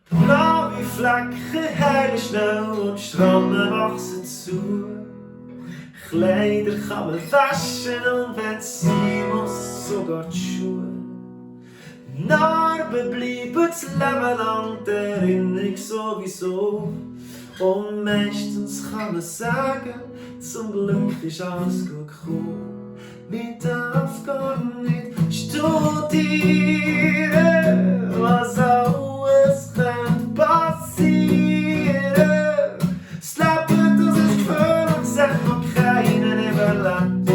Blaue Flecken heilen schnell und Strahlen wachsen zu. Kleider kann man waschen und wenn's sein muss, sogar die Schuhe. Narben bleiben das Leben lang, die Erinnerung sowieso. Und meistens kann man sagen, zum Glück ist alles gut gekommen. Man darf gar nicht studieren, was alles kann passieren. Das Leben, das ist gefährlich, das hat noch keiner überlebt.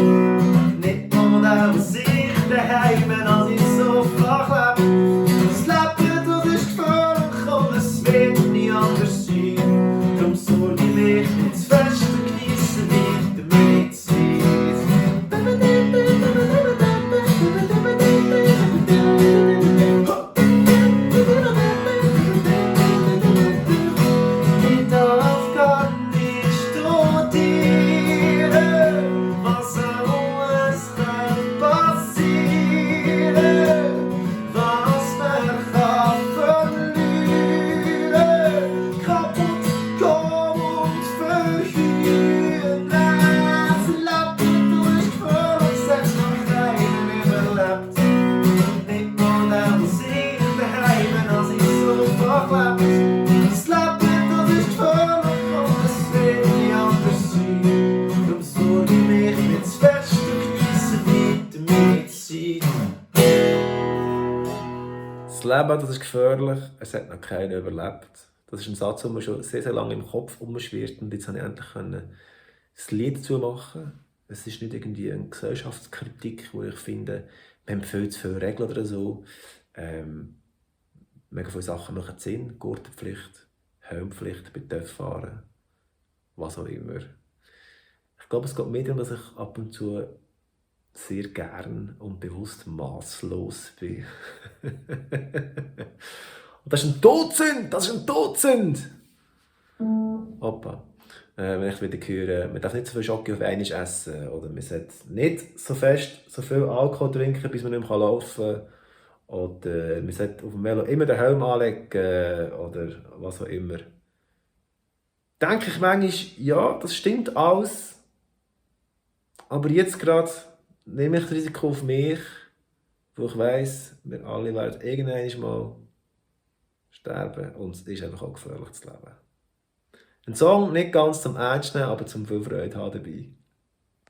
Nicht mal der, was ich daheim als ich so flach lebe. Das Leben, das ist gefährlich und es wird nie anders sein. Darum sorge ich mich nicht zu fest und genieße weiter meine Zeit. Ich darf gar nicht studieren, was alles kann passieren, was man kann verlieren, kaputt gehen und verlieren. Das Leben durch Verlust hat noch keiner überlebt. Nicht mal der, was ich daheim als ich so verklebt. Das Leben, das ist völlig und es wird nie anders sein. Darum sorge ich mich nicht zu fest und genieße weiter meine Zeit. Das Leben, das ist gefährlich, es hat noch keiner überlebt. Das ist ein Satz, der mir schon sehr, sehr lange im Kopf umschwirrt und jetzt konnte ich endlich das Lied dazu machen. Es ist nicht irgendwie eine Gesellschaftskritik, wo ich finde, wir haben viel zu viele Regeln oder so. Mega viele Sachen machen Sinn. Gurtenpflicht, Helmpflicht bei TÜV-Fahren, was auch immer. Ich glaube, es geht mehr darum, dass ich ab und zu sehr gern und bewusst maßlos bin. Und das ist ein Todsünd! Das ist ein Todsünd! Opa. Wenn ich wieder höre, man darf nicht so viel Schoki auf einmal essen oder man sollte nicht so viel Alkohol trinken, bis man nicht mehr laufen kann. Oder man sollte auf dem Velo immer den Helm anlegen oder was auch immer. Denke ich manchmal, ja, das stimmt alles. Aber jetzt gerade nehme ich das Risiko auf mich, wo ich weiss, wir alle werden irgendwann mal sterben und es ist einfach auch gefährlich zu leben. Ein Song nicht ganz zum Ernst nehmen, aber zum viel Freude haben dabei.